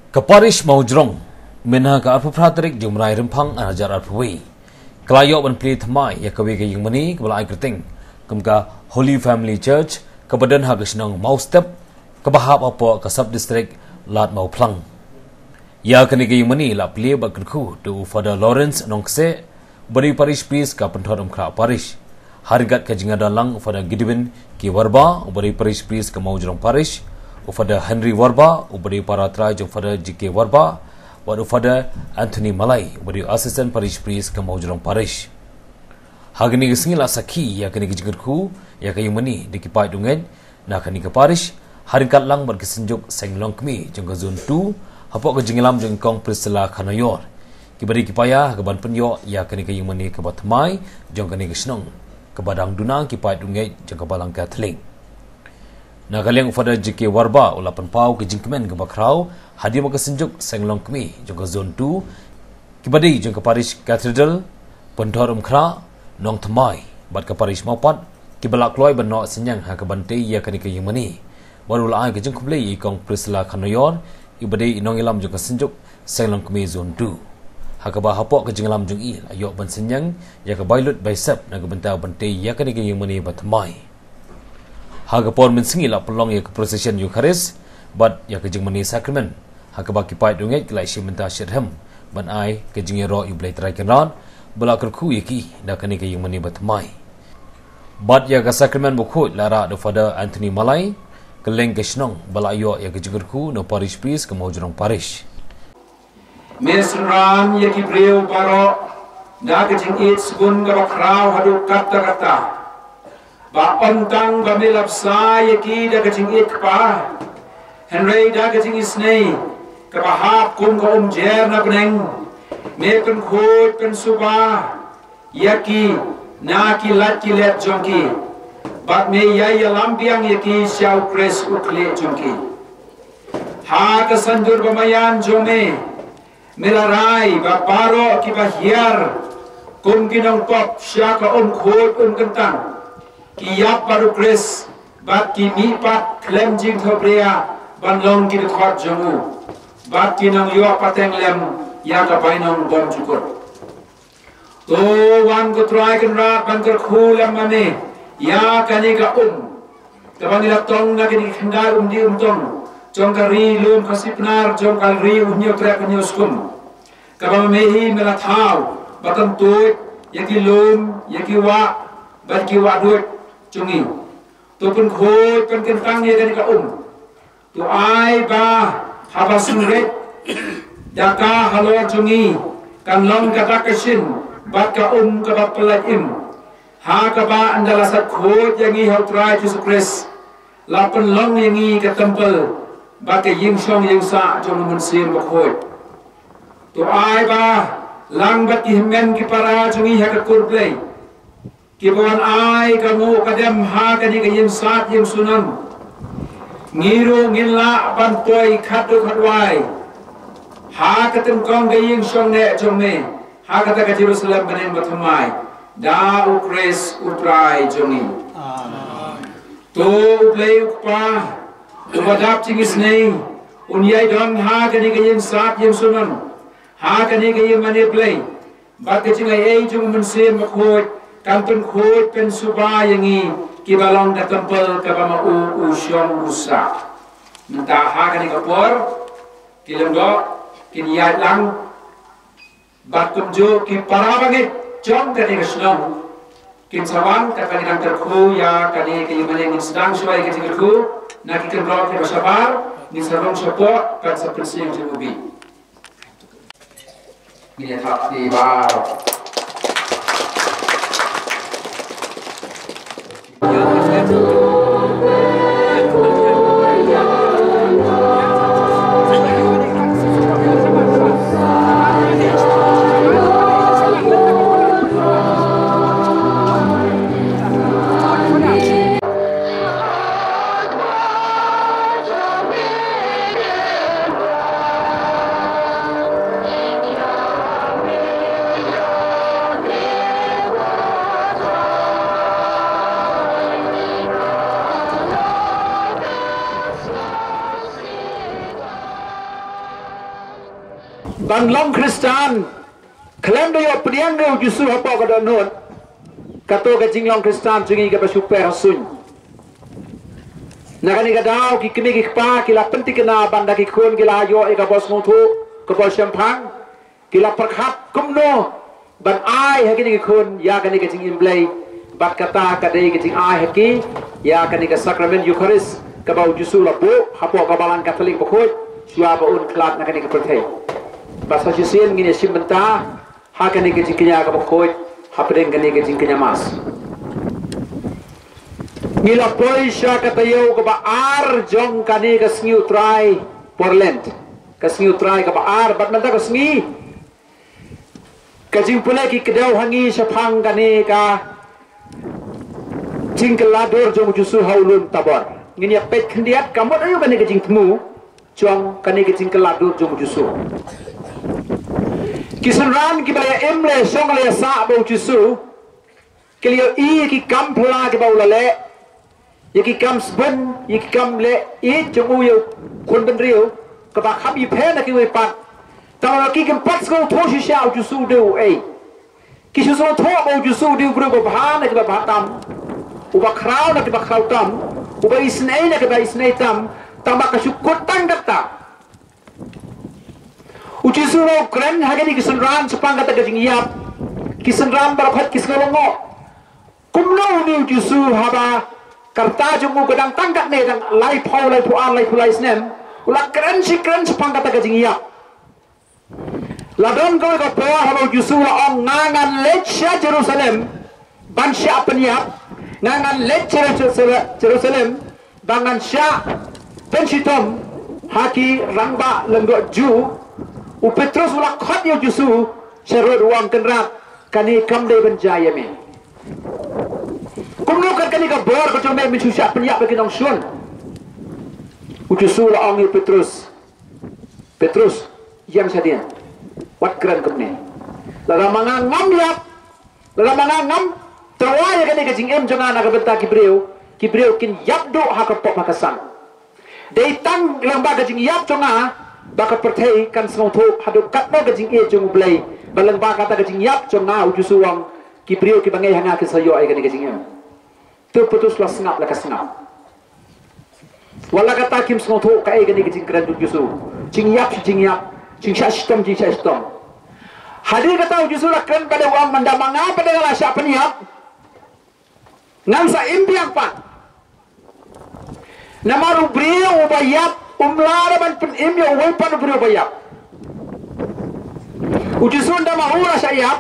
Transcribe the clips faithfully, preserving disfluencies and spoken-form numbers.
Ka Parish Mawjrong, mynha ka arphew phra tarik jong u bnai Rymphang ar hajar arphew wei, ka la ïoh ban plie thymmai ïa kawei ka ïingmane kaba la ai kyrteng kum ka Holy Family Church, kaba don ha ka shnong Mawstep, kaba hap hapoh ka Sub District Lad Mawphlang. Ïa kane ka ïingmane la plie bad kyrkhu da u Father Lawrence Nongkseh, uba dei u Parish Priest ka Pynthorumkhrah Parish. Ha ryngkat ka jingïadon lang u Father Gideon K Warba, uba dei u Parish Priest ka Mawjrong Parish, u Father Henry Warba, uba dei u para trai jong u Father J K Warba, bad u Father Anthony Malai, uba dei u Assistant Parish Priest ka Mawjrong Parish. Ha kane ka sngi la sakhi ïa kane ka jingkyrkhu ïa ka ïingmane da ki paid u ngeit na kane ka parish, ha ryngkat lang bad ki synjuk seng longkmie jong ka Zone two, hapoh ka jingïalam jong i Kong Priscilla Khanoyor, kiba dei ki paia ha kaban pynïoh ïa kane ka ïingmane kaba thymmai jong kane ka shnong, kaba dang duna ki paid u ngeit jong ka Balang Katholik. Na ka liang u Father J K Warba u la pynpaw ka jingkmen kaba khraw hadien ba ki synjuk seng longkmie jong ka Zone two, kiba dei jong ka Parish Cathedral, Pynthorumkhrah, Nongthymmai bad ka Parish Mawpat, kiba la kloi ban noh synñiang ha kaban tei ïa kane ka ïingmane. Bad u la ai ka jingkhublei ïa i Kong Priscilla Khanoyor, iba dei i nongïalam jong ka synjuk seng longkmie Zone two, ha kaba hapoh ka jingïalam jong i la ïoh ban synñiang ïa ka bai lut bai sep na ka bynta ban tei ïa kane ka ïingmane ba thymmai. Ha ka por mynsngi la pynlong ïa ka procession Eucharist bad ïa ka jingmane Sacrament, ha kaba ki paid u ngeit ki la ïashim bynta shitrhem ban ai ka jingïaroh ïa u Blei Trai Kynrad, ba la kyrkhu ïa ki da kane ka ïingmane ba thymmai. Bad ïa ka Sacrament bakhuid la rah da u Father Anthony Malai, kylleng ka shnong, ba la ïoh ïa ka jingkyrkhu na u Parish Priest ka Mawjrong Parish. Me synran ïa ki briew baroh da ka jingïeit sbun kaba khraw haduh katta katta. Ba ym tang ba me la bsa ïa ki da ka jingïeit kpa, hynrei da ka jingisynei kaba hap kum ka umjer na bneng, me pynkhuid pynsuba ïa ki na ki lad ki lad jong ki. Bad me ïai ïalam biang ïa ki sha u Khrist u khlieh jong ki. Ha ka saiñdur ba maïan jong me, me la rai ba baroh kiba hiar kum ki nongpop sha ka um khuid um kyntang, ki ïap bad u Khrist, bad ki mihpat khlem jingthohbria ban long ki dkhot jong u, bad ki nongïoh pateng lem ïa ka bainong bymjukut. To wan ko Trai Kynrad ban kyrkhu lem ma me ïa kane ka um, kaba ngi la tong na kine ki khyndai umdih umtong jong ka ri lum Khasi Pnar, jong ka ri u Hynñiewtrep Hynñiewskum, kaba ma me hi me la thaw ba kan tuid ïa ki lum, ïa ki wah bad ki wahduid jong ngi. To pynkhuid pynkyntang ïa kane ka um. To ai ba haba sngewrit da ka halor jong ngi, kan long ka dak ka shin bad ka um kaba pyllait im, ha kaba ynda la sait khuid ïa ngi ha u Trai Jisu Khrist, la pynlong ïa ngi ka templ bad ka ïingshong ïingsah jong u Mynsiem Bakhuid. To ai ba lang bad ki hynmen ki para jong ngi ha ka kur Blei, kiba wan ai ka nguh ka dem ha kane ka ïingsad ïingsunon, ngi ruh ngin lah ban poi khatduh khatwai ha ka tyngkong ka ïingshong neh jong me, ha kata ka Jerusalem bneng bathymmai, da u Khrist u Trai jong ngi. To u Blei u Kpa uba dap jingisynei un ïai don ha kane ka ïingsad ïingsunon, ha kane ka ïingmane Blei, bad ka jingaiei jong u Mynsiem Bakhuid kan pynkhuid pynsuba ïa ngi kiba long ka templ kaba ma u u shong u sah. Mynta ha kane ka por, ki lyngdoh kin ïaid lang bad kumjuh ki para bangeit jong kane ka shnong kin sa wan, katba ngi dang kyrkhu ïa kane ka ïingmane, ngin sdang shuwa ïa ka jingkyrkhu na ki kynroh kiba shabar, ngin sa rung shapoh ban sa pynsngew jingmut. Ngin ïa thap ïa ki baroh. Ban long Khristan, khlem da ïoh pdiang ïa u Jisu hapoh ka dohnud, kato ka jinglong Khristan jong ngi kaba shu per ha suiñ. Na kane ka daw ki kmie ki kpa ki la pynthikna ban da ki khun ki la ïoh ïa ka bor sngewthuh, ka bor shemphang, ki la pyrkhat kumno ban ai ha kine ki khun ïa kane ka jingim Blei. Bad kata ka dei ka jingai ha ki ïa kane ka sakramen Eukharist kaba u Jisu la buh hapoh ka balang Katholik bakhuid shuwa ba un khlad na kane ka pyrthei. Bad sa shisien ngin ïa shim bynta ha kane ka jingkñia kaba khuid hapdeng kane ka jingkñia Mass. Ngi la poi sha ka taïew kaba ar jong kane ka sngi U Trai por Lent. Ka sngi U Trai kaba ar, bad mynta ka sngi ka jingpule ki kdew ha ngi shaphang kane ka jingkylla dur jong u Jisu ha u lum Tabor. Ngin ïa peit khyndiat ka mut aïu kane ka jingthmu jong kane ka jingkylla dur jong u Jisu. Ki synran kiba la ïa im, la ïa shong, la ïa sah bad u Jisu, ki la ïohi ïa ki kam phylla kiba u la leh, ïa ki kam sbun, ïa ki kam leh ïeit jong u ïa u khun bynriew kaba kham ïapher na kiwei pat. Tangba ki kim pat sngewthuh shisha u Jisu u dei uei. Ki shu sngewthuh ba u Jisu u dei u briew uba bha na kiba bha tam, uba khraw na kiba khraw tam, uba isynei na kiba isynei tam. Tangba ka shu kut tang kata. U Jisu u la kren ha kine ki synran shaphang kata ka jingïap. Ki synran baroh ki sngew lyngngoh. Kumno une u Jisu haba ka rta jong u ka dang tang katne, dang laiphew, laiphew ar, laiphew lai snem, u la kren shi kren shaphang kata ka jingïap. La don kawei ka por haba u Jisu u la ong, nga ngan leit sha Jerusalem ban shah pynïap, nga ngan leit sha Jerusalem ba ngan shah pynshitom ha ki rangbah lyngdoh Jiw. U Petrus u la khot ïa u Jisu sha rud, u ong, Kynrad, kane kam dei ban jia ïa me. Kumno kat kane ka bor ka jong me, men shu shah pynïap ïa ki nongshun? U Jisu u la ong ïa u Petrus, Petrus, ïeng shadien, wat kren kumne. Lada ma nga ngam ïap, lada ma nga ngam tyrwa ïa kane ka jingim jong nga na ka bynta ki briew, ki briew kin ïap duh ha ka pop ha ka sang. Dei tang lyngba ka jingïap jong nga ba ka pyrthei kan sngewthuh haduh katno ka jingïeit jong U Blei. Ba lyngba kata ka jingïap jong nga, u Jisu u ong, ki briew kiba ngeit ha nga kin sa ïoh ïa kane ka jingim. Te u Petrus u la sngap la ka sngap. Wat la katta kim sngewthuh kaei kane ka jingkren jong u Jisu. Jingïap shi jingïap, jingshah shitom shi jingshah shitom. Hadien kata u Jisu u la kren pat, u ong, mynta ma nga pat nga la shah pynïap, ngan sa im biang pat. Namar u briew uba ïap um lah ban pynim ïa uwei pat u briew uba ïap. U Jisu ynda ma u la shah ïap,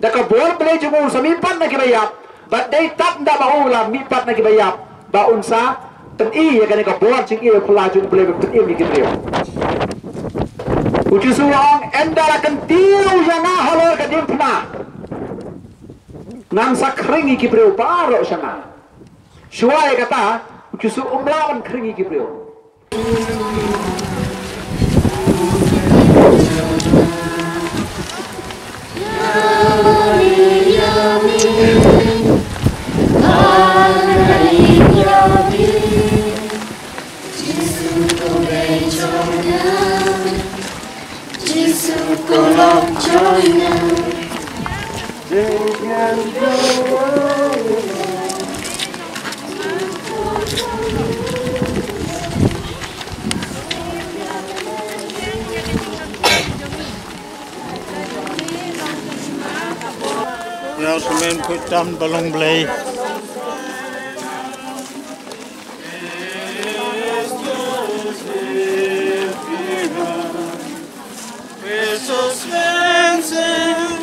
da ka bor Blei jong u un sa mih pat na kiba ïap. Bad dei tad ynda ma u la mih pat na kiba ïap ba un sa pyni ïa kane ka bor jingïeit phylla jong U Blei ban pynim ïa ki briew. U Jisu u ong, ynda la kyntiew ïa nga halor ka diengphna, ngan sa khring ïa ki briew baroh sha nga. Shuwa ïa kata u Jisu um lah ban khring ïa ki briew. Ïa, sngewbha khuid tam ba long Blei. Christus vino,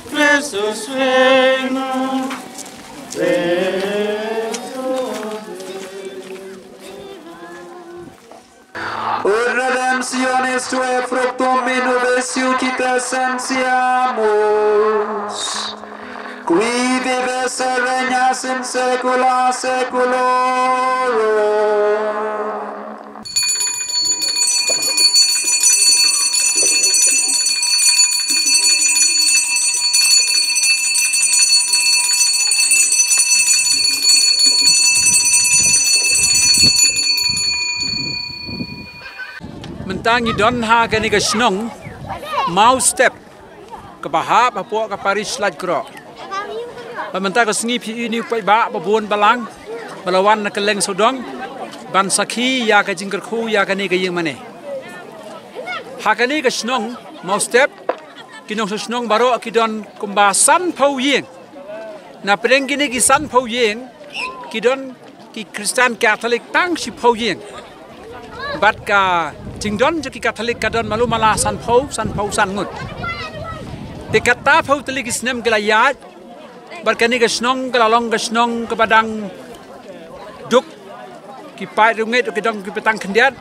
Christus vino, Christus vino. Ut redemptionis tuae, fructum in vobis iudicasenciamus, qui vivis et regnas in saecula saeculorum. Mynta ngi don ha kane ka shnong Mawstep, kaba hap hapoh ka parish Laitkroh. Bad mynta ka sngi phi ïohi ïa u paidbah babun balang ba la wan na kylleng sawdong ban sakhi ïa ka jingkyrkhu ïa kane ka ïing mane. Ha kane ka shnong Mawstep, ki nongshong shnong baroh ki don kumba sanphew ïing. Na pdeng kine ki sanphew ïing, ki don ki Khristan Katholik tang shiphew ïing. Bad ka jingdon jong ki Katholik ka don malu mala sanphew, sanphew san ngut. Te kataphew tylli ki snem ki la ïaid, bad kane ka shnong ka la long ka shnong kaba dang duk, ki paid riewngeit ki dang kiba tang khyndiat.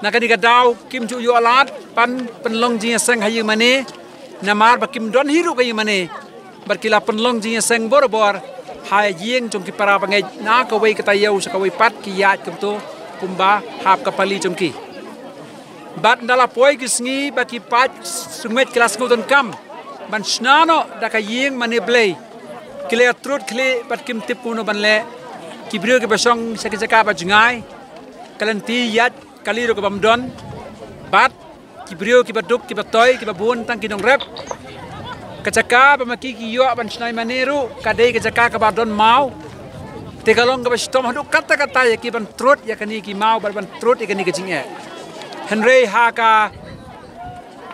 Na kane ka daw kim ju ïoh lad ban pynlong jingïaseng ha ïing mane, namar ba kim don hi ruh ka ïing mane. Bad ki la pynlong jingïaseng borabor ha ïing jong ki para bangeit, na kawei ka taïew sha kawei pat ki ïaid kumto kumba hap ka pali jong ki. Bad ynda la poi ki sngi ba ki paid riewngeit ki la sngewdonkam ban shna noh da ka ïing mane blei, ki la ïatrud khlieh bad kim tip kumno ban leh. Ki briew kiba shong sha ki jaka ba jngai, ka lynti ïaid kali ruh ka bym don. Bad ki briew kiba duk, kiba toi, kiba bun tang ki nongrep. Ka jaka ba ma ki ki ïoh ban shna ïing mane ruh ka dei ka jaka kaba don maw. Te ka long kaba shitom haduh katta katta ïa ki ban trud ïa kane ki maw bad ban trud ïa kane ka jingeh. Hynrei ha ka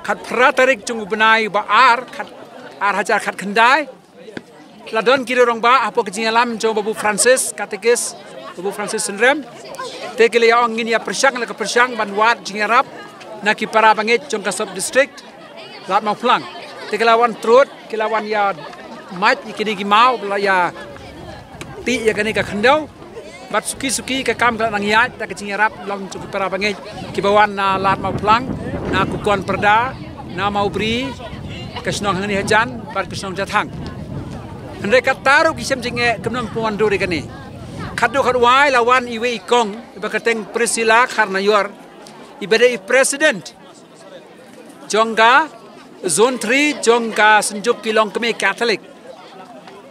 khatphra tarik jong u bnai ba ar, khat, ar hajar khatkhyndai, la don ki riew rangbah hapoh ka jingïalam jong Babu Francis, Katekis Babu Francis Synrem. Te ki la ïa ong ngin ïa pyrshang la ka pyrshang ban wad jingïarap na ki para bangeit jong ka sub district Lad Mawphlang. Te ki la wan trud, ki la wan ïa mait ïa kine ki maw, la ïa tih ïa kane ka khyndew. Bad suki suki ka kam ka la nang ïaid da ka jingïarap long jong ki para bangeit kiba wan na Lad Mawphlang, na Kukon Pyrda, na Mawbri, ka shnong hangne hajan bad ka shnong Jathang. Hynrei katta ruh ki shem jingeh kim nang pynwan dur ïa kane. Khatduh khatwai la wan iwei i kong iba kyrteng Priscilla Kharnaior, iba dei i president jong ka zone three jong ka Synjuk ki Longkmie Katholik.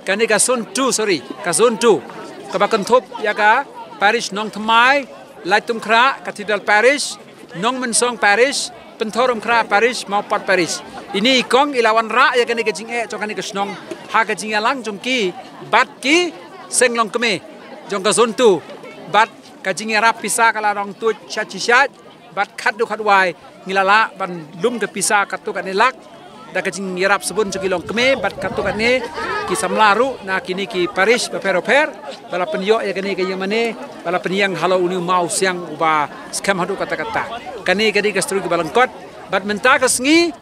Kane ka zone two, sorry, ka zone two, kaba kynthup ïa ka parish Nongthymmai, Laitumkhrah Cathedral Parish, Nongmynsong Parish, Pynthorumkhrah Parish, Mawpot Parish. Ine i kong i la wanrah ïa kane ka jingeh jong kane ka shnong ha ka jingïalang jong ki bad ki seng longkmie jong ka zone two. Bad ka jingïarap pisa ka la nang tuid shait shi shait. Bad khatduh khatwai ngi la lah ban lum ka pisa katto katne lak da ka jingïarap sbun jong ki longkmie bad katto katne ki samla ruh na kine ki parish bapher bapher, ba la pynïoh ïa kane ka ïing mane, ba la pynïeng halor une u maw siang uba skhem haduh katta katta. Kane ka dei ka story kaba lyngkot. Bad mynta ka sngi,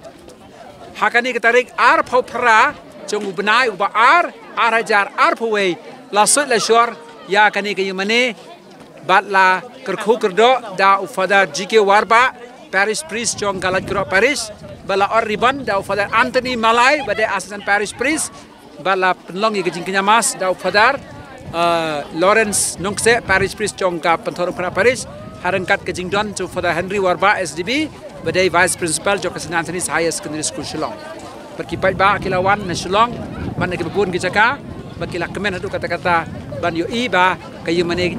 ha kane ka tarik arphew phra jong u bnai uba ar, ar hajar arphew wei, la suid la shor ïa kane ka ïing mane. Bad la kyrkhu kyrdoh da u Father G K Warbah, Parish Priest jong ka Laitkroh Parish. Bad la ot ribbon da u Father Anthony Malai, ba dei Assistant Parish Priest. Bad la pynlong ïa ka jingkñia mass da u Father, eh, Lawrence Nongkseh, Parish Priest jong ka Pynthorumkhrah Parish, ha ryngkat ka jingdon jong u Father Henry Warbah S D B, ba dei Vice Principal jong ka Saint Anthony's Higher Secondary School Shillong. Bad ki paidbah ki la wan na Shillong bad na kiba bun ki jaka, bad ki la kmen haduh katta katta ban ïohi ba ka ïing mane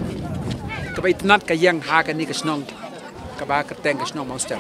kaba itynnad ka ïeng ha kane ka shnong kaba kyrteng ka shnong Mawstep.